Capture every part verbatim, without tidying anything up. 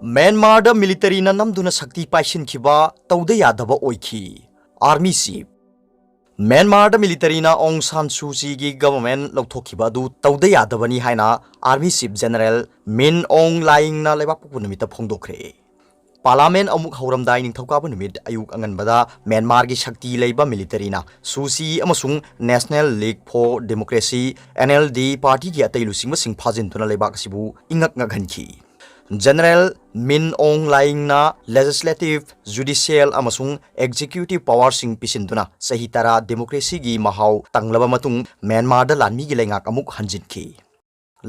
ꯃ꯭ꯌꯥꯟꯃꯥꯔꯗ ꯃꯤꯂꯤꯇꯔꯤꯅ ꯅꯝꯗꯨꯅ ꯁꯛꯇꯤ ꯄꯥꯏꯁꯤꯟꯈꯤꯕ ꯇꯧꯗ ꯌꯥꯗꯕ ꯑꯣꯏꯈꯤ꯫ Army chief. ꯃ꯭ꯌꯥꯟꯃꯥꯔꯗ ꯃꯤꯂꯤꯇꯔꯤꯅ ꯑꯣꯡ ꯁꯥꯟ ꯁꯨ ꯆꯤꯒꯤ ꯒꯚꯔꯟꯃꯦꯟꯠ ꯂꯧꯊꯣꯛꯈꯤꯕ ꯑꯗꯨ ꯇꯧꯗ ꯌꯥꯗꯕꯅꯤ ꯍꯥꯏꯅ ꯑꯥꯔꯃꯤ ꯆꯤꯐ ꯖꯦꯅꯔꯦꯜ ꯃꯤꯟ ꯑꯣꯡ ꯂꯥꯏꯌꯤꯡꯅ ꯂꯩꯕꯥꯛꯄꯣꯛꯄ ꯅꯨꯃꯤꯠꯇ ꯐꯣꯡꯗꯣꯛꯈ꯭ꯔꯦ꯫ ꯄꯥꯔꯂꯥꯃꯦꯟꯠ ꯑꯃꯨꯛ ꯍꯧꯔꯝꯗꯥꯏ ꯅꯤꯡꯊꯧꯀꯥꯕ ꯅꯨꯃꯤꯠ ꯑꯌꯨꯛ ꯑꯉꯟꯕꯗ ꯃ꯭ꯌꯥꯟꯃꯥꯔꯒꯤ ꯁꯛꯇꯤ ꯂꯩꯕ ꯃꯤꯂꯤꯇꯔꯤꯅ ꯁꯨ ꯆꯤ ꯑꯃꯁꯨꯡ National League for Democracy, N L D, ꯄꯥꯔꯇꯤꯒꯤ ꯑꯇꯩ ꯂꯨꯆꯤꯡꯕꯁꯤꯡ ꯐꯥꯖꯤꯟꯗꯨꯅ ꯂꯩꯕꯥꯛ ꯑꯁꯤꯕꯨ ꯏꯉꯛ ꯉꯛꯍꯟꯈꯤ꯫ ꯖꯦꯅꯔꯦꯜ ꯃꯤꯟ ꯑꯣꯡ ꯂꯥꯏꯌꯤꯡꯅ legislative, judicial ꯑꯃꯁꯨꯡ executive powerꯁꯤꯡ ꯄꯤꯁꯤꯟꯗꯨꯅ ꯆꯍꯤ ꯇꯔꯥ ꯗꯦꯃꯣꯀ꯭ꯔꯦꯁꯤꯒꯤ ꯃꯍꯥꯎ ꯇꯪꯂꯕ ꯃꯇꯨꯡ ꯃ꯭ꯌꯥꯟꯃꯥꯔꯗ ꯂꯥꯟꯃꯤꯒꯤ ꯂꯩꯉꯥꯛ ꯑꯃꯨꯛ ꯍꯟꯖꯤꯟꯈꯤ꯫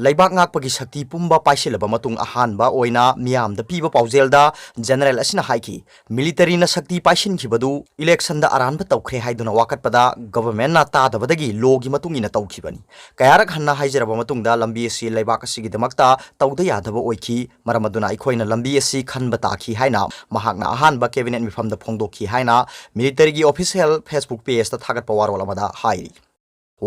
ꯂꯩꯕꯥꯛ ꯉꯥꯛꯄꯒꯤ ꯁꯛꯇꯤ ꯄꯨꯝꯕ ꯄꯥꯏꯁꯤꯜꯂꯕ ꯃꯇꯨꯡ ꯑꯍꯥꯟꯕ ꯑꯣꯏꯅ ꯃꯤꯌꯥꯝꯗ ꯄꯤꯕ ꯄꯥꯎꯖꯦꯜꯗ ꯖꯦꯅꯔꯦꯜ ꯑꯁꯤꯅ ꯍꯥꯏꯈꯤ, ꯃꯤꯂꯤꯇꯔꯤꯅ ꯁꯛꯇꯤ ꯄꯥꯏꯁꯤꯟꯈꯤꯕꯗꯨ ꯏꯂꯦꯛꯁꯟꯗ ꯑꯔꯥꯟꯕ ꯇꯧꯈ꯭ꯔꯦ ꯍꯥꯏꯗꯨꯅ ꯋꯥꯀꯠꯄꯗ ꯒꯚꯔꯟꯃꯦꯟꯠꯅ ꯇꯥꯗꯕꯗꯒꯤ ꯂꯣꯒꯤ ꯃꯇꯨꯡ ꯏꯟꯅ ꯇꯧꯈꯤꯕꯅꯤ꯫ ꯀꯌꯥꯔꯛ ꯍꯟꯅ ꯍꯥꯏꯖꯔꯕ ꯃꯇꯨꯡꯗ ꯂꯝꯕꯤ ꯑꯁꯤ ꯂꯩꯕꯥꯛ ꯑꯁꯤꯒꯤꯗꯃꯛꯇ ꯇꯧꯗ ꯌꯥꯗꯕ ꯑꯣꯏꯈꯤ꯫ ꯃꯔꯝ ꯑꯗꯨꯅ ꯑꯩꯈꯣꯏꯅ ꯂꯝꯕꯤ ꯑꯁꯤ ꯈꯟꯕ ꯇꯥꯈꯤ ꯍꯥꯏꯅ ꯃꯍꯥꯛꯅ ꯑꯍꯥꯟꯕ ꯀꯦꯕꯤꯅꯦꯠ ꯃꯤꯐꯝꯗ ꯐꯣꯡꯗꯣꯛꯈꯤ ꯍꯥꯏꯅ ꯃꯤꯂꯤꯇꯔꯤꯒꯤ ꯑꯣꯐꯤꯁꯤꯌꯦꯜ Facebook pageꯇ ꯊꯥꯒꯠꯄ ꯋꯥꯔꯣꯜ ꯑꯃꯗ ꯍꯥꯏꯔꯤ꯫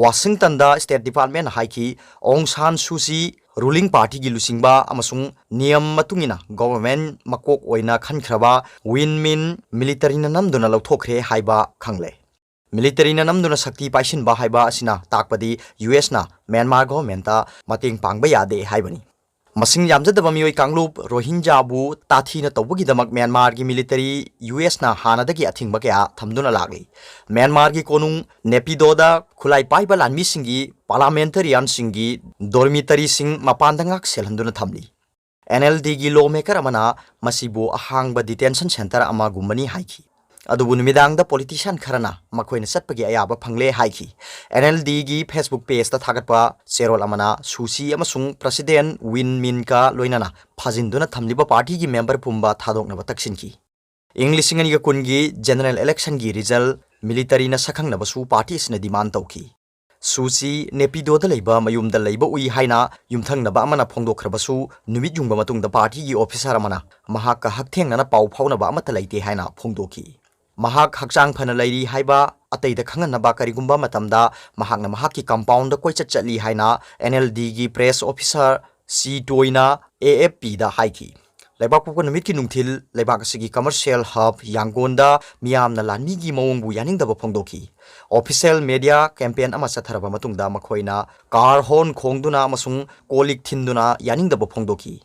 ꯋꯥꯁꯤꯡꯇꯟꯗ ꯁ꯭ꯇꯦꯠ ꯗꯤꯄꯥꯔꯠꯃꯦꯟꯠꯅ ꯍꯥꯏꯈꯤ, ꯑꯣꯡ ꯁꯥꯟ ꯁꯨ ꯆꯤ ꯔꯨꯂꯤꯡ ꯄꯥꯔꯇꯤꯒꯤ ꯂꯨꯆꯤꯡꯕ ꯑꯃꯁꯨꯡ ꯅꯤꯌꯝ ꯃꯇꯨꯡ ꯏꯟꯅ ꯒꯚꯔꯟꯃꯦꯟꯠ ꯃꯀꯣꯛ ꯑꯣꯏꯅ ꯈꯟꯈ꯭ꯔꯕ ꯋꯤꯟ ꯃꯤꯟ ꯃꯤꯂꯤꯇꯔꯤꯅ ꯅꯝꯗꯨꯅ ꯂꯧꯊꯣꯛꯈ꯭ꯔꯦ ꯍꯥꯏꯕ ꯈꯪꯂꯦ꯫ ꯃꯤꯂꯤꯇꯔꯤꯅ ꯅꯝꯗꯨꯅ ꯁꯛꯇꯤ ꯄꯥꯏꯁꯤꯟꯕ ꯍꯥꯏꯕ ꯑꯁꯤꯅ ꯇꯥꯛꯄꯗꯤ ꯌꯨ ꯑꯦꯁꯅ ꯃ꯭ꯌꯥꯟꯃꯥꯔ ꯒꯚꯔꯟꯃꯦꯟꯠꯇ ꯃꯇꯦꯡ ꯄꯥꯡꯕ ꯌꯥꯗꯦ ꯍꯥꯏꯕꯅꯤ꯫ ꯃꯁꯤꯡ ꯌꯥꯝꯖꯗꯕ ꯃꯤꯑꯣꯏ ꯀꯥꯡꯂꯨꯞ ꯔꯣꯍꯤꯟꯖꯥꯕꯨ ꯇꯥꯊꯤꯅ ꯇꯧꯕꯒꯤꯗꯃꯛ ꯃ꯭ꯌꯥꯟꯃꯥꯔꯒꯤ ꯃꯤꯂꯤꯇꯔꯤ ꯌꯨ ꯑꯦꯁꯅ ꯍꯥꯟꯅꯗꯒꯤ ꯑꯊꯤꯡꯕ ꯀꯌꯥ ꯊꯝꯗꯨꯅ ꯂꯥꯛꯂꯤ꯫ ꯃ꯭ꯌꯥꯟꯃꯥꯔꯒꯤ ꯀꯣꯅꯨꯡ ꯅꯦꯄꯤꯗꯣꯗ ꯈꯨꯠꯂꯥꯏ ꯄꯥꯏꯕ ꯂꯥꯟꯃꯤꯁꯤꯡꯒꯤ, ꯄꯥꯔꯂꯥꯃꯦꯟꯇꯔꯤꯌꯟꯁꯤꯡꯒꯤ ꯗꯣꯔꯃꯤꯇꯔꯤꯁꯤꯡ ꯃꯄꯥꯟꯗ ꯉꯥꯛ ꯁꯦꯜꯍꯟꯗꯨꯅ ꯊꯝꯂꯤ꯫ ꯑꯦꯟ ꯑꯦꯜ ꯗꯤꯒꯤ ꯂꯣ ꯃꯦꯀꯔ ꯑꯃꯅ ꯃꯁꯤꯕꯨ ꯑꯍꯥꯡꯕ ꯗꯤꯇꯦꯟꯁꯟ ꯁꯦꯟꯇꯔ ꯑꯃꯒꯨꯝꯕꯅꯤ ꯍꯥꯏꯈꯤ꯫ ꯑꯗꯨꯕꯨ ꯅꯨꯃꯤꯗꯥꯡꯗ ꯄꯣꯂꯤꯇꯤꯁꯤꯌꯟ ꯈꯔꯅ ꯃꯈꯣꯏꯅ ꯆꯠꯄꯒꯤ ꯑꯌꯥꯕ ꯐꯪꯂꯦ ꯍꯥꯏꯈꯤ꯫ ꯑꯦꯟ ꯑꯦꯜ ꯗꯤꯒꯤ Facebook pageꯇ ꯊꯥꯒꯠꯄ ꯆꯦꯔꯣꯜ ꯑꯃꯅ ꯁꯨ ꯆꯤ ꯑꯃꯁꯨꯡ ꯄ꯭ꯔꯁꯤꯗꯦꯟꯠ ꯋꯤꯟ ꯃꯤꯟꯀ ꯂꯣꯏꯅꯅ ꯐꯥꯖꯤꯟꯗꯨꯅ ꯊꯝꯂꯤꯕ ꯄꯥꯔꯇꯤꯒꯤ ꯃꯦꯝꯕꯔ ꯄꯨꯝꯕ ꯊꯥꯗꯣꯛꯅꯕ ꯇꯛꯁꯤꯟꯈꯤ꯫ ꯏꯪ ꯂꯤꯁꯤꯡ ꯑꯅꯤꯒ ꯀꯨꯟꯒꯤ ꯖꯦꯅꯔꯦꯜ ꯏꯂꯦꯛꯁꯟꯒꯤ ꯔꯤꯖꯜ ꯃꯤꯂꯤꯇꯔꯤꯅ ꯁꯛꯈꯪꯅꯕꯁꯨ ꯄꯥꯔꯇꯤ ꯑꯁꯤꯅ ꯗꯤꯃꯥꯟ ꯇꯧꯈꯤ꯫ ꯁꯨ ꯆꯤ ꯅꯦꯄꯤꯗꯣꯗ ꯂꯩꯕ ꯃꯌꯨꯝꯗ ꯂꯩꯕ ꯎꯏ ꯍꯥꯏꯅ ꯌꯨꯝꯊꯪꯅꯕ ꯑꯃꯅ ꯐꯣꯡꯗꯣꯛꯈ꯭ꯔꯕꯁꯨ, ꯅꯨꯃꯤꯠ ꯌꯨꯡꯕ ꯃꯇꯨꯡꯗ ꯄꯥꯔꯇꯤꯒꯤ ꯑꯣꯐꯤꯁꯥꯔ ꯑꯃꯅ ꯃꯍꯥꯛꯀ ꯍꯛꯊꯦꯡꯅꯅ ꯄꯥꯎ ꯐꯥꯎꯅꯕ ꯑꯃꯠꯇ ꯂꯩꯇꯦ ꯍꯥꯏꯅ ꯐꯣꯡꯗꯣꯛꯈꯤ꯫ ꯃꯍꯥꯛ ꯍꯛꯆꯥꯡ ꯐꯅ ꯂꯩꯔꯤ ꯍꯥꯏꯕ ꯑꯇꯩꯗ ꯈꯪꯍꯟꯅꯕ ꯀꯔꯤꯒꯨꯝꯕ ꯃꯇꯝꯗ ꯃꯍꯥꯛꯅ ꯃꯍꯥꯛꯀꯤ ꯀꯝꯄꯥꯎꯟꯗ ꯀꯣꯏꯆꯠ ꯆꯠꯂꯤ ꯍꯥꯏꯅ ꯑꯦꯟ ꯑꯦꯜ ꯗꯤꯒꯤ ꯄ꯭ꯔꯦꯁ ꯑꯣꯐꯤꯁꯥꯔ ꯁꯤ ꯇꯣꯏꯅ ꯑꯦ ꯑꯦꯐ ꯄꯤꯗ ꯍꯥꯏꯈꯤ꯫ ꯂꯩꯕꯥꯛꯄꯣꯛꯄ ꯅꯨꯃꯤꯠꯀꯤ ꯅꯨꯡꯊꯤꯜ ꯂꯩꯕꯥꯛ ꯑꯁꯤꯒꯤ commercial hub ꯌꯥꯡꯒꯣꯟꯗ ꯃꯤꯌꯥꯝꯅ ꯂꯥꯟꯃꯤꯒꯤ ꯃꯑꯣꯡꯕꯨ ꯌꯥꯅꯤꯡꯗꯕ ꯐꯣꯡꯗꯣꯛꯈꯤ꯫ Official media campaign ꯑꯃ ꯆꯠꯊꯔꯕ ꯃꯇꯨꯡꯗ ꯃꯈꯣꯏꯅ car horn ꯈꯣꯡꯗꯨꯅ ꯑꯃꯁꯨꯡ ꯀꯣꯜ ꯂꯤꯛ ꯊꯤꯟꯗꯨꯅ ꯌꯥꯅꯤꯡꯗꯕ ꯐꯣꯡꯗꯣꯛꯈꯤ꯫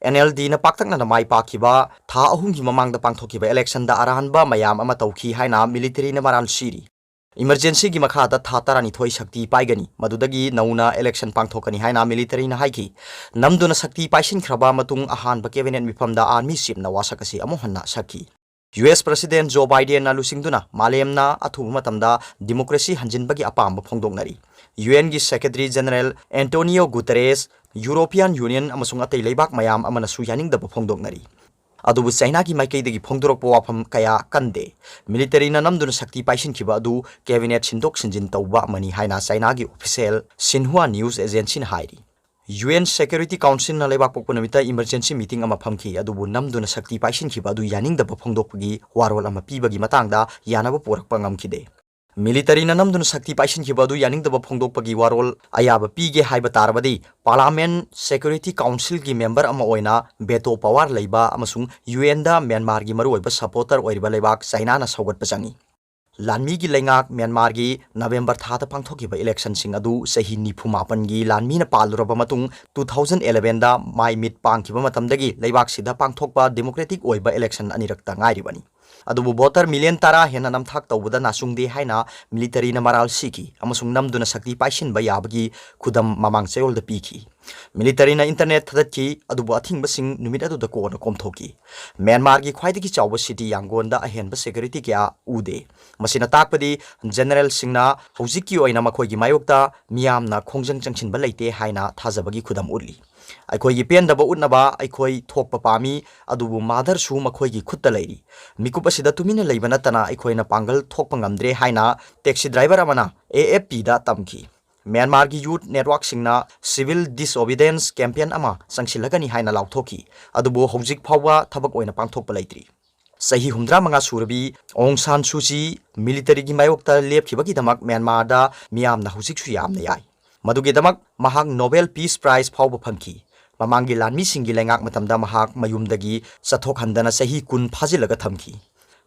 NLDꯅ ꯄꯥꯛꯇꯛꯅꯅ ꯃꯥꯏ ꯄꯥꯛꯈꯤꯕ ꯊꯥ ꯑꯍꯨꯝꯒꯤ ꯃꯃꯥꯡꯗ ꯄꯥꯡꯊꯣꯛꯈꯤꯕ electionꯗ ꯑꯔꯥꯟꯕ ꯃꯌꯥꯝ ꯑꯃ ꯇꯧꯈꯤ ꯍꯥꯏꯅ militaryꯅ ꯃꯔꯥꯜ ꯁꯤꯔꯤ꯫ Emergencyꯒꯤ ꯃꯈꯥꯗ ꯊꯥ ꯇꯔꯥꯅꯤꯊꯣꯏ ꯁꯛꯇꯤ ꯄꯥꯏꯒꯅꯤ, ꯃꯗꯨꯗꯒꯤ ꯅꯧꯅ election ꯄꯥꯡꯊꯣꯛꯀꯅꯤ ꯍꯥꯏꯅ militaryꯅ ꯍꯥꯏꯈꯤ꯫ ꯅꯝꯗꯨꯅ ꯁꯛꯇꯤ ꯄꯥꯏꯁꯤꯟꯈ꯭ꯔꯕ ꯃꯇꯨꯡ ꯑꯍꯥꯟꯕ cabinet ꯃꯤꯐꯝꯗ army chiefꯅ ꯋꯥꯁꯛ ꯑꯁꯤ ꯑꯃꯨꯛ ꯍꯟꯅ ꯁꯛꯈꯤ꯫ US President Joe Bidenꯅ ꯂꯨꯆꯤꯡꯗꯨꯅ ꯃꯥꯂꯦꯝꯅ ꯑꯊꯨꯕ ꯃꯇꯝꯗ democracy ꯍꯟꯖꯤꯟꯕꯒꯤ ꯑꯄꯥꯝꯕ ꯐꯣꯡꯗꯣꯛꯅꯔꯤ꯫ UNꯒꯤ Secretary General Antonio Guterres, European Union ꯑꯃꯁꯨꯡ ꯑꯇꯩ ꯂꯩꯕꯥꯛ ꯃꯌꯥꯝ ꯑꯃꯅꯁꯨ ꯌꯥꯅꯤꯡꯗꯕ ꯐꯣꯡꯗꯣꯛꯅꯔꯤ꯫ ꯑꯗꯨꯕꯨ ꯆꯥꯏꯅꯥꯒꯤ ꯃꯥꯏꯀꯩꯗꯒꯤ ꯐꯣꯡꯗꯣꯔꯛꯄ ꯋꯥꯐꯝ ꯀꯌꯥ ꯀꯟꯗꯦ꯫ Militaryꯅ ꯅꯝꯗꯨꯅ ꯁꯛꯇꯤ ꯄꯥꯏꯁꯤꯟꯈꯤꯕ ꯑꯗꯨ cabinet ꯁꯤꯟꯗꯣꯛ ꯁꯤꯟꯖꯤꯟ ꯇꯧꯕ ꯑꯃꯅꯤ ꯍꯥꯏꯅ ꯆꯥꯏꯅꯥꯒꯤ official Xinhua News Agencyꯅ ꯍꯥꯏꯔꯤ꯫ UN Security Councilꯅ ꯂꯩꯕꯥꯛ ꯄꯣꯛꯄ ꯅꯨꯃꯤꯠꯇ emergency meeting ꯑꯃ ꯐꯝꯈꯤ, ꯑꯗꯨꯕꯨ ꯅꯝꯗꯨꯅ ꯁꯛꯇꯤ ꯄꯥꯏꯁꯤꯟꯈꯤꯕ ꯑꯗꯨ ꯌꯥꯅꯤꯡꯗꯕ ꯐꯣꯡꯗꯣꯛꯄꯒꯤ ꯋꯥꯔꯣꯜ ꯑꯃ ꯄꯤꯕꯒꯤ ꯃꯇꯥꯡꯗ ꯌꯥꯅꯕ ꯄꯨꯔꯛꯄ ꯉꯝꯈꯤꯗꯦ꯫ Militaryꯅ ꯅꯝꯗꯨꯅ ꯁꯛꯇꯤ ꯄꯥꯏꯁꯤꯟꯈꯤꯕ ꯑꯗꯨ ꯌꯥꯅꯤꯡꯗꯕ ꯐꯣꯡꯗꯣꯛꯄꯒꯤ ꯋꯥꯔꯣꯜ ꯑꯌꯥꯕ ꯄꯤꯒꯦ ꯍꯥꯏꯕ ꯇꯥꯔꯕꯗꯤ, Parliament Security Councilꯒꯤ member ꯑꯃ ꯑꯣꯏꯅ veto power ꯂꯩꯕ ꯑꯃꯁꯨꯡ UNꯗ ꯃ꯭ꯌꯥꯟꯃꯥꯔꯒꯤ ꯃꯔꯨꯑꯣꯏꯕ supporter ꯑꯣꯏꯔꯤꯕ ꯂꯩꯕꯥꯛ ꯆꯥꯏꯅꯥꯅ ꯁꯧꯒꯠꯄ ꯆꯪꯏ꯫ ꯂꯥꯟꯃꯤꯒꯤ ꯂꯩꯉꯥꯛ ꯃ꯭ꯌꯥꯟꯃꯥꯔꯒꯤ November ꯊꯥꯗ ꯄꯥꯡꯊꯣꯛꯈꯤꯕ electionꯁꯤꯡ ꯑꯗꯨ ꯆꯍꯤ ꯅꯤꯐꯨ ꯃꯥꯄꯟꯒꯤ ꯂꯥꯟꯃꯤꯅ ꯄꯥꯜꯂꯨꯔꯕ ꯃꯇꯨꯡ, two thousand elevenꯗ ꯃꯥꯏ ꯃꯤꯠ ꯄꯥꯡꯈꯤꯕ ꯃꯇꯝꯗꯒꯤ ꯂꯩꯕꯥꯛꯁꯤꯗ ꯄꯥꯡꯊꯣꯛꯄ democratic ꯑꯣꯏꯕ election ꯑꯅꯤꯔꯛꯇ ꯉꯥꯏꯔꯤꯕꯅꯤ꯫ ꯑꯗꯨꯕꯨ voter million ꯇꯔꯥ ꯍꯦꯟꯅ ꯅꯝꯊꯥꯛ ꯇꯧꯕꯗ ꯅꯥꯆꯨꯡꯗꯦ ꯍꯥꯏꯅ militaryꯅ ꯃꯔꯥꯜ ꯁꯤꯈꯤ ꯑꯃꯁꯨꯡ ꯅꯝꯗꯨꯅ ꯁꯛꯇꯤ ꯄꯥꯏꯁꯤꯟꯕ ꯌꯥꯕꯒꯤ ꯈꯨꯗꯝ ꯃꯃꯥꯡ ꯆꯌꯣꯜꯗ ꯄꯤꯈꯤ꯫ Militaryꯅ internet ꯊꯥꯗꯠꯈꯤ, ꯑꯗꯨꯕꯨ ꯑꯊꯤꯡꯕꯁꯤꯡ ꯅꯨꯃꯤꯠ ꯑꯗꯨꯗ ꯀꯣꯟꯅ ꯀꯣꯝꯊꯣꯛꯈꯤ꯫ ꯃ꯭ꯌꯥꯟꯃꯥꯔꯒꯤ ꯈ꯭ꯋꯥꯏꯗꯒꯤ ꯆꯥꯎꯕ city ꯌꯥꯡꯒꯣꯟꯗ ꯑꯍꯦꯟꯕ security ꯀꯌꯥ ꯎꯗꯦ꯫ ꯃꯁꯤꯅ ꯇꯥꯛꯄꯗꯤ generalꯁꯤꯡꯅ ꯍꯧꯖꯤꯛꯀꯤ ꯑꯣꯏꯅ ꯃꯈꯣꯏꯒꯤ ꯃꯥꯌꯣꯛꯇ ꯃꯤꯌꯥꯝꯅ ꯈꯣꯡꯖꯪ ꯆꯪꯁꯤꯟꯕ ꯂꯩꯇꯦ ꯍꯥꯏꯅ ꯊꯥꯖꯕꯒꯤ ꯈꯨꯗꯝ ꯎꯠꯂꯤ꯫ ꯑꯩꯈꯣꯏꯒꯤ ꯄꯦꯟꯗꯕ ꯎꯠꯅꯕ ꯑꯩꯈꯣꯏ ꯊꯣꯛꯄ ꯄꯥꯝꯃꯤ, ꯑꯗꯨꯕꯨ ꯃꯥꯗꯔꯁꯨ ꯃꯈꯣꯏꯒꯤ ꯈꯨꯠꯇ ꯂꯩꯔꯤ꯫ ꯃꯤꯀꯨꯞ ꯑꯁꯤꯗ ꯇꯨꯃꯤꯟꯅ ꯂꯩꯕ ꯅꯠꯇꯅ ꯑꯩꯈꯣꯏꯅ ꯄꯥꯡꯒꯜ ꯊꯣꯛꯄ ꯉꯝꯗ꯭ꯔꯦ ꯍꯥꯏꯅ taxi driver ꯑꯃꯅ AFPꯗ ꯇꯝꯈꯤ꯫ ꯃ꯭ꯌꯥꯟꯃꯥꯔꯒꯤ youth networkꯁꯤꯡꯅ civil disobedience campaign ꯑꯃ ꯆꯪꯁꯤꯜꯂꯒꯅꯤ ꯍꯥꯏꯅ ꯂꯥꯎꯊꯣꯛꯈꯤ, ꯑꯗꯨꯕꯨ ꯍꯧꯖꯤꯛ ꯐꯥꯎꯕ ꯊꯕꯛ ꯑꯣꯏꯅ ꯄꯥꯡꯊꯣꯛꯄ ꯂꯩꯇ꯭ꯔꯤ꯫ ꯆꯍꯤ ꯍꯨꯝꯗ꯭ꯔꯥ ꯃꯉꯥ ꯁꯨꯔꯕꯤ ꯑꯣꯡ ꯁꯥꯟ ꯁꯨꯆꯤ militaryꯒꯤ ꯃꯥꯌꯣꯛꯇ ꯂꯦꯞꯈꯤꯕꯒꯤꯗꯃꯛ ꯃ꯭ꯌꯥꯟꯃꯥꯔꯗ ꯃꯤꯌꯥꯝꯅ ꯍꯧꯖꯤꯛꯁꯨ ꯌꯥꯝꯅ ꯌꯥꯏ꯫ ꯃꯗꯨꯒꯤꯗꯃꯛ ꯃꯍꯥꯛ Nobel Peace Prize ꯐꯥꯎꯕ ꯐꯪꯈꯤ꯫ ꯃꯃꯥꯡꯒꯤ ꯂꯥꯟꯃꯤꯁꯤꯡꯒꯤ ꯂꯩꯉꯥꯛ ꯃꯇꯝꯗ ꯃꯍꯥꯛ ꯃꯌꯨꯝꯗꯒꯤ ꯆꯠꯊꯣꯛꯍꯟꯗꯅ ꯆꯍꯤ ꯀꯨꯟ ꯐꯥꯖꯤꯜꯂꯒ ꯊꯝꯈꯤ꯫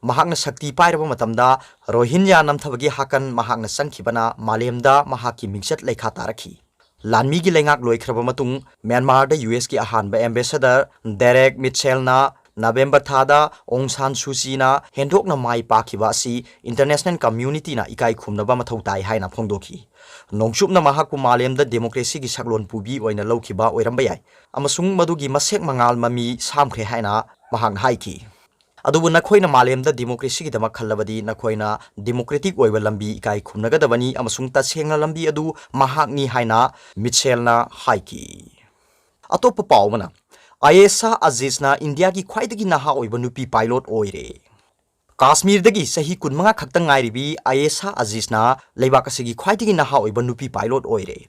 ꯃꯍꯥꯛꯅ ꯁꯛꯇꯤ ꯄꯥꯏꯔꯕ ꯃꯇꯝꯗ ꯔꯣꯍꯤꯟꯌꯥ ꯅꯝꯊꯕꯒꯤ ꯍꯥꯀꯟ ꯃꯍꯥꯛꯅ ꯆꯪꯈꯤꯕꯅ ꯃꯥꯂꯦꯝꯗ ꯃꯍꯥꯛꯀꯤ ꯃꯤꯡꯆꯠ ꯂꯩꯈꯥ ꯇꯥꯔꯛꯈꯤ꯫ ꯂꯥꯟꯃꯤꯒꯤ ꯂꯩꯉꯥꯛ ꯂꯣꯏꯈ꯭ꯔꯕ ꯃꯇꯨꯡ ꯃ꯭ꯌꯥꯟꯃꯥꯔꯗ ꯌꯨ ꯑꯦꯁꯀꯤ ꯑꯍꯥꯟꯕ ambassador ꯗꯦꯔꯦꯛ ꯃꯤꯠꯁꯦꯜꯅ ꯅꯕꯦꯝꯕꯔ ꯊꯥꯗ ꯑꯣꯡ ꯁꯥꯟ ꯁꯨꯆꯤꯅ ꯍꯦꯟꯗꯣꯛꯅ ꯃꯥꯏ ꯄꯥꯛꯈꯤꯕ ꯑꯁꯤ international communityꯅ ꯏꯀꯥꯏ ꯈꯨꯝꯅꯕ ꯃꯊꯧ ꯇꯥꯏ ꯍꯥꯏꯅ ꯐꯣꯡꯗꯣꯛꯈꯤ꯫ ꯅꯣꯡꯆꯨꯞꯅ ꯃꯍꯥꯛꯄꯨ ꯃꯥꯂꯦꯝꯗ democracyꯒꯤ ꯁꯛꯂꯣꯟ ꯄꯨꯕꯤ ꯑꯣꯏꯅ ꯂꯧꯈꯤꯕ ꯑꯣꯏꯔꯝꯕ ꯌꯥꯏ ꯑꯃꯁꯨꯡ ꯃꯗꯨꯒꯤ ꯃꯁꯦꯛ ꯃꯉꯥꯜ ꯃꯃꯤ ꯁꯥꯝꯈ꯭ꯔꯦ ꯍꯥꯏꯅ ꯃꯍꯥꯛꯅ ꯍꯥꯏꯈꯤ꯫ ꯑꯗꯨꯕꯨ ꯅꯈꯣꯏꯅ ꯃꯥꯂꯦꯝꯗ democracyꯒꯤꯗꯃꯛ ꯈꯜꯂꯕꯗꯤ ꯅꯈꯣꯏꯅ democratic ꯑꯣꯏꯕ ꯂꯝꯕꯤ ꯏꯀꯥꯏ ꯈꯨꯝꯅꯒꯗꯕꯅꯤ ꯑꯃꯁꯨꯡ ꯇꯁꯦꯡꯅ ꯂꯝꯕꯤ ꯑꯗꯨ ꯃꯍꯥꯛꯅꯤ ꯍꯥꯏꯅ ꯃꯤꯠꯁꯦꯜꯅ ꯍꯥꯏꯈꯤ꯫ ꯑꯇꯣꯞꯄ ꯄꯥꯎ ꯑꯃꯅ, ꯑꯥꯌꯦꯁꯥ ꯑꯖꯤꯖꯅ ꯏꯟꯗꯤꯌꯥꯒꯤ ꯈ꯭ꯋꯥꯏꯗꯒꯤ ꯅꯍꯥ ꯑꯣꯏꯕ ꯅꯨꯄꯤ pilot ꯑꯣꯏꯔꯦ꯫ ꯀꯥꯁꯃꯤꯔꯗꯒꯤ ꯆꯍꯤ ꯀꯨꯟꯃꯉꯥ ꯈꯛꯇ ꯉꯥꯏꯔꯤꯕꯤ ꯑꯥꯌꯦꯁꯥ ꯑꯖꯤꯖꯅ ꯂꯩꯕꯥꯛ ꯑꯁꯤꯒꯤ ꯈ꯭ꯋꯥꯏꯗꯒꯤ ꯅꯍꯥ ꯑꯣꯏꯕ ꯅꯨꯄꯤ pilot ꯑꯣꯏꯔꯦ꯫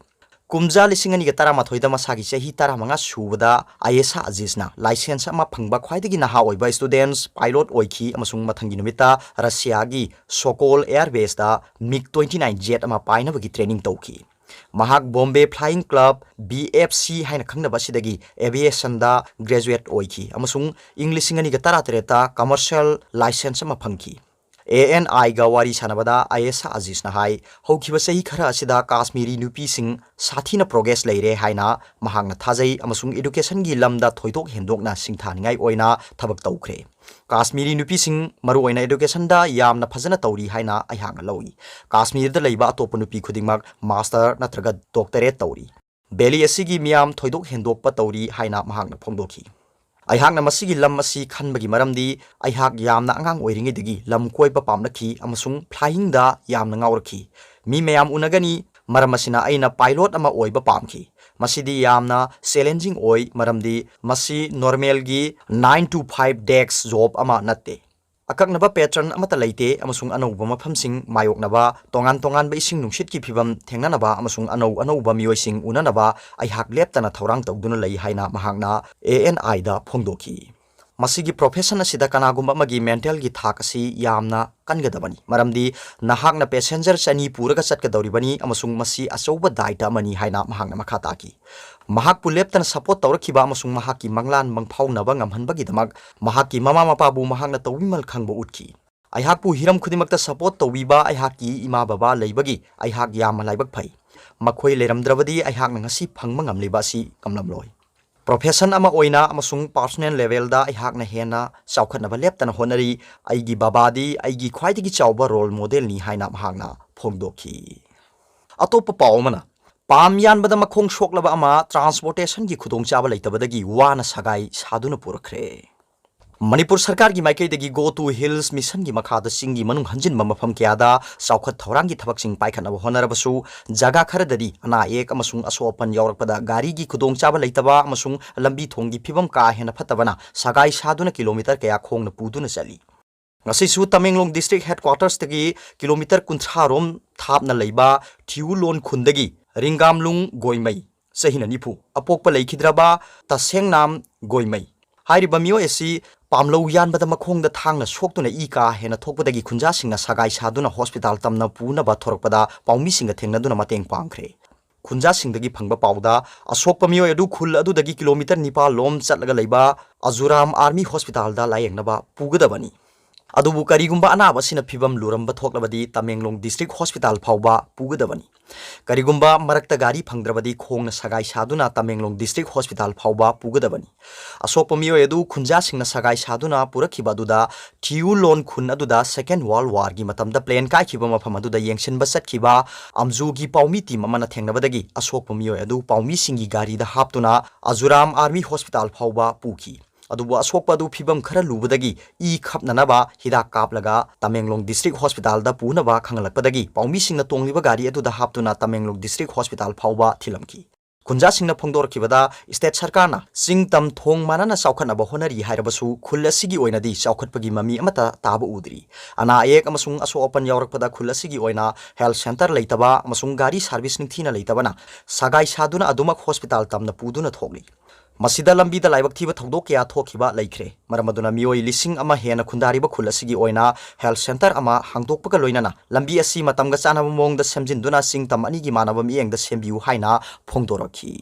ꯀꯨꯝꯖꯥ ꯂꯤꯁꯤꯡ ꯑꯅꯤꯒ ꯇꯔꯥꯃꯥꯊꯣꯏꯗ ꯃꯁꯥꯒꯤ ꯆꯍꯤ ꯇꯔꯥꯃꯉꯥ ꯁꯨꯕꯗ ꯑꯥꯌꯦꯁꯥ ꯑꯖꯤꯖꯅ license ꯑꯃ ꯐꯪꯕ ꯈ꯭ꯋꯥꯏꯗꯒꯤ ꯅꯍꯥ ꯑꯣꯏꯕ students pilot ꯑꯣꯏꯈꯤ ꯑꯃꯁꯨꯡ ꯃꯊꯪꯒꯤ ꯅꯨꯃꯤꯠꯇ ꯔꯁꯤꯌꯥꯒꯤ ꯁꯣꯀꯣꯜ air baseꯇ MiG twenty nine jet ꯑꯃ ꯄꯥꯏꯅꯕꯒꯤ training ꯇꯧꯈꯤ꯫ ꯃꯍꯥꯛ Bombay Flying Club, B F C ꯍꯥꯏꯅ ꯈꯪꯅꯕ ꯑꯁꯤꯗꯒꯤ aviationꯗ graduate ꯑꯣꯏꯈꯤ ꯑꯃꯁꯨꯡ ꯏꯪ ꯂꯤꯁꯤꯡ ꯑꯅꯤꯒ ꯇꯔꯥꯇꯔꯦꯠꯇ commercial license ꯑꯃ ꯐꯪꯈꯤ꯫ ANIꯒ ꯋꯥꯔꯤ ꯁꯥꯟꯅꯕꯗ ꯑꯥꯌꯦꯁꯥ ꯑꯖꯤꯖꯅ ꯍꯥꯏ, ꯍꯧꯈꯤꯕ ꯆꯍꯤ ꯈꯔ ꯑꯁꯤꯗ ꯀꯥꯁꯃꯤꯔꯤ ꯅꯨꯄꯤꯁꯤꯡ ꯁꯥꯊꯤꯅ progress ꯂꯩꯔꯦ ꯍꯥꯏꯅ ꯃꯍꯥꯛꯅ ꯊꯥꯖꯩ ꯑꯃꯁꯨꯡ educationꯒꯤ ꯂꯝꯗ ꯊꯣꯏꯗꯣꯛ ꯍꯦꯟꯗꯣꯛꯅ ꯁꯤꯡꯊꯥꯅꯤꯡꯉꯥꯏ ꯑꯣꯏꯅ ꯊꯕꯛ ꯇꯧꯈ꯭ꯔꯦ꯫ ꯀꯥꯁꯃꯤꯔꯤ ꯅꯨꯄꯤꯁꯤꯡ ꯃꯔꯨꯑꯣꯏꯅ educationꯗ ꯌꯥꯝꯅ ꯐꯖꯅ ꯇꯧꯔꯤ ꯍꯥꯏꯅ ꯑꯩꯍꯥꯛꯅ ꯂꯧꯏ꯫ ꯀꯥꯁꯃꯤꯔꯗ ꯂꯩꯕ ꯑꯇꯣꯞꯄ ꯅꯨꯄꯤ ꯈꯨꯗꯤꯡꯃꯛ master ꯅꯠꯇ꯭ꯔꯒ doctorate ꯇꯧꯔꯤ꯫ Valley ꯑꯁꯤꯒꯤ ꯃꯤꯌꯥꯝ ꯊꯣꯏꯗꯣꯛ ꯍꯦꯟꯗꯣꯛꯄ ꯇꯧꯔꯤ ꯍꯥꯏꯅ ꯃꯍꯥꯛꯅ ꯐꯣꯡꯗꯣꯛꯈꯤ꯫ ꯑꯩꯍꯥꯛꯅ ꯃꯁꯤꯒꯤ ꯂꯝ ꯑꯁꯤ ꯈꯟꯕꯒꯤ ꯃꯔꯝꯗꯤ ꯑꯩꯍꯥꯛ ꯌꯥꯝꯅ ꯑꯉꯥꯡ ꯑꯣꯏꯔꯤꯉꯩꯗꯒꯤ ꯂꯝ ꯀꯣꯏꯕ ꯄꯥꯝꯂꯛꯈꯤ ꯑꯃꯁꯨꯡ flyingꯗ ꯌꯥꯝꯅ ꯉꯥꯎꯔꯛꯈꯤ꯫ ꯃꯤ ꯃꯌꯥꯝ ꯎꯅꯒꯅꯤ, ꯃꯔꯝ ꯑꯁꯤꯅ ꯑꯩꯅ pilot ꯑꯃ ꯑꯣꯏꯕ ꯄꯥꯝꯈꯤ꯫ ꯃꯁꯤꯗꯤ ꯌꯥꯝꯅ challenging ꯑꯣꯏ, ꯃꯔꯝꯗꯤ ꯃꯁꯤ normalꯒꯤ nine to five desk job ꯑꯃ ꯅꯠꯇꯦ꯫ ꯑꯀꯛꯅꯕ pattern ꯑꯃꯠꯇ ꯂꯩꯇꯦ ꯑꯃꯁꯨꯡ ꯑꯅꯧꯕ ꯃꯐꯝꯁꯤꯡ ꯃꯥꯌꯣꯛꯅꯕ, ꯇꯣꯉꯥꯟ ꯇꯣꯉꯥꯟꯕ ꯏꯁꯤꯡ ꯅꯨꯡꯁꯤꯠꯀꯤ ꯐꯤꯚꯝ ꯊꯦꯡꯅꯅꯕ ꯑꯃꯁꯨꯡ ꯑꯅꯧ ꯑꯅꯧꯕ ꯃꯤꯑꯣꯏꯁꯤꯡ ꯎꯅꯅꯕ ꯑꯩꯍꯥꯛ ꯂꯦꯞꯇꯅ ꯊꯧꯔꯥꯡ ꯇꯧꯗꯨꯅ ꯂꯩ ꯍꯥꯏꯅ ꯃꯍꯥꯛꯅ ANIꯗ ꯐꯣꯡꯗꯣꯛꯈꯤ꯫ ꯃꯁꯤꯒꯤ profession ꯑꯁꯤꯗ ꯀꯅꯥꯒꯨꯝꯕ ꯑꯃꯒꯤ mentalꯒꯤ ꯊꯥꯛ ꯑꯁꯤ ꯌꯥꯝꯅ ꯀꯟꯒꯗꯕꯅꯤ, ꯃꯔꯝꯗꯤ ꯅꯍꯥꯛꯅ passenger ꯆꯅꯤ ꯄꯨꯔꯒ ꯆꯠꯀꯗꯧꯔꯤꯕꯅꯤ ꯑꯃꯁꯨꯡ ꯃꯁꯤ ꯑꯆꯧꯕ ꯗꯥꯏꯇ ꯑꯃꯅꯤ ꯍꯥꯏꯅ ꯃꯍꯥꯛꯅ ꯃꯈꯥ ꯇꯥꯈꯤ꯫ ꯃꯍꯥꯛꯄꯨ ꯂꯦꯞꯇꯅ support ꯇꯧꯔꯛꯈꯤꯕ ꯑꯃꯁꯨꯡ ꯃꯍꯥꯛꯀꯤ ꯃꯪꯂꯥꯟ ꯃꯪꯐꯥꯎꯅꯕ ꯉꯝꯍꯟꯕꯒꯤꯗꯃꯛ ꯃꯍꯥꯛꯀꯤ ꯃꯃꯥ ꯃꯄꯥꯕꯨ ꯃꯍꯥꯛꯅ ꯇꯧꯕꯤꯃꯜ ꯈꯪꯕ ꯎꯠꯈꯤ꯫ ꯑꯩꯍꯥꯛꯄꯨ ꯍꯤꯔꯝ ꯈꯨꯗꯤꯡꯃꯛꯇ support ꯇꯧꯕꯤꯕ ꯑꯩꯍꯥꯛꯀꯤ ꯏꯃꯥ ꯕꯕꯥ ꯂꯩꯕꯒꯤ ꯑꯩꯍꯥꯛ ꯌꯥꯝꯅ ꯂꯥꯏꯕꯛ ꯐꯩ꯫ ꯃꯈꯣꯏ ꯂꯩꯔꯝꯗ꯭ꯔꯕꯗꯤ ꯑꯩꯍꯥꯛꯅ ꯉꯁꯤ ꯐꯪꯕ ꯉꯝꯂꯤꯕ ꯑꯁꯤ ꯉꯝꯂꯝꯂꯣꯏ꯫ Profession ꯑꯃ ꯑꯣꯏꯅ ꯑꯃꯁꯨꯡ personal levelꯗ ꯑꯩꯍꯥꯛꯅ ꯍꯦꯟꯅ ꯆꯥꯎꯈꯠꯅꯕ ꯂꯦꯞꯇꯅ ꯍꯣꯠꯅꯔꯤ꯫ ꯑꯩꯒꯤ ꯕꯕꯥꯗꯤ ꯑꯩꯒꯤ ꯈ꯭ꯋꯥꯏꯗꯒꯤ ꯆꯥꯎꯕ role modelꯅꯤ ꯍꯥꯏꯅ ꯃꯍꯥꯛꯅ ꯐꯣꯡꯗꯣꯛꯈꯤ꯫ ꯑꯇꯣꯞꯄ ꯄꯥꯎ ꯑꯃꯅ, ꯄꯥꯝ ꯌꯥꯟꯕꯗ ꯃꯈꯣꯡ ꯁꯣꯛꯂꯕ ꯑꯃ transportationꯒꯤ ꯈꯨꯗꯣꯡꯆꯥꯕ ꯂꯩꯇꯕꯗꯒꯤ ꯋꯥꯅ ꯁꯒꯥꯏ ꯁꯥꯗꯨꯅ ꯄꯨꯔꯛꯈ꯭ꯔꯦ꯫ ꯃꯅꯤꯄꯨꯔ ꯁꯔꯀꯥꯔꯒꯤ ꯃꯥꯏꯀꯩꯗꯒꯤ Go to Hills Missionꯒꯤ ꯃꯈꯥꯗ ꯆꯤꯡꯒꯤ ꯃꯅꯨꯡ ꯍꯟꯖꯤꯟꯕ ꯃꯐꯝ ꯀꯌꯥꯗ ꯆꯥꯎꯈꯠ ꯊꯧꯔꯥꯡꯒꯤ ꯊꯕꯛꯁꯤꯡ ꯄꯥꯏꯈꯠꯅꯕ ꯍꯣꯠꯅꯔꯕꯁꯨ, ꯖꯒꯥ ꯈꯔꯗꯗꯤ ꯑꯅꯥ ꯑꯌꯦꯛ ꯑꯃꯁꯨꯡ ꯑꯁꯣꯛ ꯑꯄꯟ ꯌꯥꯎꯔꯛꯄꯗ ꯒꯥꯔꯤꯒꯤ ꯈꯨꯗꯣꯡꯆꯥꯕ ꯂꯩꯇꯕ ꯑꯃꯁꯨꯡ ꯂꯝꯕꯤ ꯊꯣꯡꯒꯤ ꯐꯤꯕꯝ ꯀꯥ ꯍꯦꯟꯅ ꯐꯠꯇꯕꯅ ꯁꯒꯥꯏ ꯁꯥꯗꯨꯅ ꯀꯤꯂꯣꯃꯤꯇꯔ ꯀꯌꯥ ꯈꯣꯡꯅ ꯄꯨꯗꯨꯅ ꯆꯠꯂꯤ꯫ ꯉꯁꯤꯁꯨ ꯇꯃꯦꯡꯂꯣꯡ district headquartersꯇꯒꯤ ꯀꯤꯂꯣꯃꯤꯇꯔ ꯀꯨꯟꯊ꯭ꯔꯥ ꯔꯣꯝ ꯊꯥꯞꯅ ꯂꯩꯕ ꯊꯤꯎꯂꯣꯟ ꯈꯨꯟꯗꯒꯤ ꯔꯤꯡꯒꯥꯝꯂꯨꯡ ꯒꯣꯏꯃꯩ, ꯆꯍꯤꯅ ꯅꯤꯐꯨ, ꯑꯄꯣꯛꯄ ꯂꯩꯈꯤꯗ꯭ꯔꯕ ꯇꯁꯦꯡꯅꯥꯝ ꯒꯣꯏꯃꯩ ꯍꯥꯏꯔꯤꯕ ꯃꯤꯑꯣꯏ ꯑꯁꯤ ꯄꯥꯝꯂꯧ ꯌꯥꯟꯕꯗ ꯃꯈꯣꯡꯗ ꯊꯥꯡꯅ ꯁꯣꯛꯇꯨꯅ ꯏ ꯀꯥ ꯍꯦꯟꯅ ꯊꯣꯛꯄꯗꯒꯤ ꯈꯨꯟꯖꯥꯁꯤꯡꯅ ꯁꯒꯥꯏ ꯁꯥꯗꯨꯅ hospital ꯇꯝꯅ ꯄꯨꯅꯕ ꯊꯣꯔꯛꯄꯗ ꯄꯥꯎꯃꯤꯁꯤꯡꯒ ꯊꯦꯡꯅꯗꯨꯅ ꯃꯇꯦꯡ ꯄꯥꯡꯈ꯭ꯔꯦ꯫ ꯈꯨꯟꯖꯥꯁꯤꯡꯗꯒꯤ ꯐꯪꯕ ꯄꯥꯎꯗ, ꯑꯁꯣꯛꯄ ꯃꯤꯑꯣꯏ ꯑꯗꯨ ꯈꯨꯜ ꯑꯗꯨꯗꯒꯤ ꯀꯤꯂꯣꯃꯤꯇꯔ ꯅꯤꯄꯥꯜ ꯂꯣꯝ ꯆꯠꯂꯒ ꯂꯩꯕ ꯑꯖꯨꯔꯥꯝ Army Hospitalꯗ ꯂꯥꯌꯦꯡꯅꯕ ꯄꯨꯒꯗꯕꯅꯤ꯫ ꯑꯗꯨꯕꯨ ꯀꯔꯤꯒꯨꯝꯕ ꯑꯅꯥꯕ ꯑꯁꯤꯅ ꯐꯤꯕꯝ ꯂꯨꯔꯝꯕ ꯊꯣꯛꯂꯕꯗꯤ ꯇꯃꯦꯡꯂꯣꯡ district hospital ꯐꯥꯎꯕ ꯄꯨꯒꯗꯕꯅꯤ꯫ ꯀꯔꯤꯒꯨꯝꯕ ꯃꯔꯛꯇ ꯒꯥꯔꯤ ꯐꯪꯗ꯭ꯔꯕꯗꯤ ꯈꯣꯡꯅ ꯁꯒꯥꯏ ꯁꯥꯗꯨꯅ ꯇꯃꯦꯡꯂꯣꯡ district hospital ꯐꯥꯎꯕ ꯄꯨꯒꯗꯕꯅꯤ꯫ ꯑꯁꯣꯛꯄ ꯃꯤꯑꯣꯏ ꯑꯗꯨ ꯈꯨꯟꯖꯥꯁꯤꯡꯅ ꯁꯒꯥꯏ ꯁꯥꯗꯨꯅ ꯄꯨꯔꯛꯈꯤꯕ ꯑꯗꯨꯗ ꯊꯤꯎꯂꯣꯟ ꯈꯨꯟ ꯑꯗꯨꯗ Second World Warꯒꯤ ꯃꯇꯝꯗ plane ꯀꯥꯏꯈꯤꯕ ꯃꯐꯝ ꯑꯗꯨꯗ ꯌꯦꯡꯁꯤꯟꯕ ꯆꯠꯈꯤꯕ ꯑꯝꯖꯨꯒꯤ ꯄꯥꯎꯃꯤ team ꯑꯃꯅ ꯊꯦꯡꯅꯕꯗꯒꯤ ꯑꯁꯣꯛꯄ ꯃꯤꯑꯣꯏ ꯑꯗꯨ ꯄꯥꯎꯃꯤꯁꯤꯡꯒꯤ ꯒꯥꯔꯤꯗ ꯍꯥꯞꯇꯨꯅ ꯑꯖꯨꯔꯥꯝ Army Hospital ꯐꯥꯎꯕ ꯄꯨꯈꯤ꯫ ꯑꯗꯨꯕꯨ ꯑꯁꯣꯛꯄ ꯑꯗꯨ ꯐꯤꯕꯝ ꯈꯔ ꯂꯨꯕꯗꯒꯤ ꯏ ꯈꯞꯅꯅꯕ ꯍꯤꯗꯥꯛ ꯀꯥꯞꯂꯒ ꯇꯃꯦꯡꯂꯣꯡ district hospitalꯗ ꯄꯨꯅꯕ ꯈꯪꯍꯜꯂꯛꯄꯗꯒꯤ ꯄꯥꯎꯃꯤꯁꯤꯡꯅ ꯇꯣꯡꯂꯤꯕ ꯒꯥꯔꯤ ꯑꯗꯨꯗ ꯍꯥꯞꯇꯨꯅ ꯇꯃꯦꯡꯂꯣꯡ district hospital ꯐꯥꯎꯕ ꯊꯤꯜꯂꯝꯈꯤ꯫ ꯈꯨꯟꯖꯥꯁꯤꯡꯅ ꯐꯣꯡꯗꯣꯔꯛꯈꯤꯕꯗ, state ꯁꯔꯀꯥꯔꯅ ꯆꯤꯡ ꯇꯝ ꯊꯣꯡ ꯃꯥꯟꯅꯅ ꯆꯥꯎꯈꯠꯅꯕ ꯍꯣꯠꯅꯔꯤ ꯍꯥꯏꯔꯕꯁꯨ ꯈꯨꯜ ꯑꯁꯤꯒꯤ ꯑꯣꯏꯅꯗꯤ ꯆꯥꯎꯈꯠꯄꯒꯤ ꯃꯃꯤ ꯑꯃꯠꯇ ꯇꯥꯕ ꯎꯗ꯭ꯔꯤ꯫ ꯑꯅꯥ ꯑꯌꯦꯛ ꯑꯃꯁꯨꯡ ꯑꯁꯣꯛ ꯑꯄꯟ ꯌꯥꯎꯔꯛꯄꯗ ꯈꯨꯜ ꯑꯁꯤꯒꯤ ꯑꯣꯏꯅ health centre ꯂꯩꯇꯕ ꯑꯃꯁꯨꯡ ꯒꯥꯔꯤ service ꯅꯤꯡꯊꯤꯅ ꯂꯩꯇꯕꯅ ꯁꯒꯥꯏ ꯁꯥꯗꯨꯅ ꯑꯗꯨꯃꯛ hospital ꯇꯝꯅ ꯄꯨꯗꯨꯅ ꯊꯣꯛꯂꯤ꯫ ꯃꯁꯤꯗ ꯂꯝꯕꯤꯗ ꯂꯥꯏꯕꯛ ꯊꯤꯕ ꯊꯧꯗꯣꯛ ꯀꯌꯥ ꯊꯣꯛꯈꯤꯕ ꯂꯩꯈ꯭ꯔꯦ꯫ ꯃꯔꯝ ꯑꯗꯨꯅ ꯃꯤꯑꯣꯏ ꯂꯤꯁꯤꯡ ꯑꯃ ꯍꯦꯟꯅ ꯈꯨꯟꯗꯥꯔꯤꯕ ꯈꯨꯜ ꯑꯁꯤꯒꯤ ꯑꯣꯏꯅ health centre ꯑꯃ ꯍꯥꯡꯗꯣꯛꯄꯒ ꯂꯣꯏꯅꯅ ꯂꯝꯕꯤ ꯑꯁꯤ ꯃꯇꯝꯒ ꯆꯥꯟꯅꯕ ꯃꯑꯣꯡꯗ ꯁꯦꯝꯖꯤꯟꯗꯨꯅ ꯆꯤꯡ ꯇꯝ ꯑꯅꯤꯒꯤ ꯃꯥꯟꯅꯕ ꯃꯤꯠꯌꯦꯡꯗ ꯁꯦꯝꯕꯤꯌꯨ ꯍꯥꯏꯅ ꯐꯣꯡꯗꯣꯔꯛꯈꯤ꯫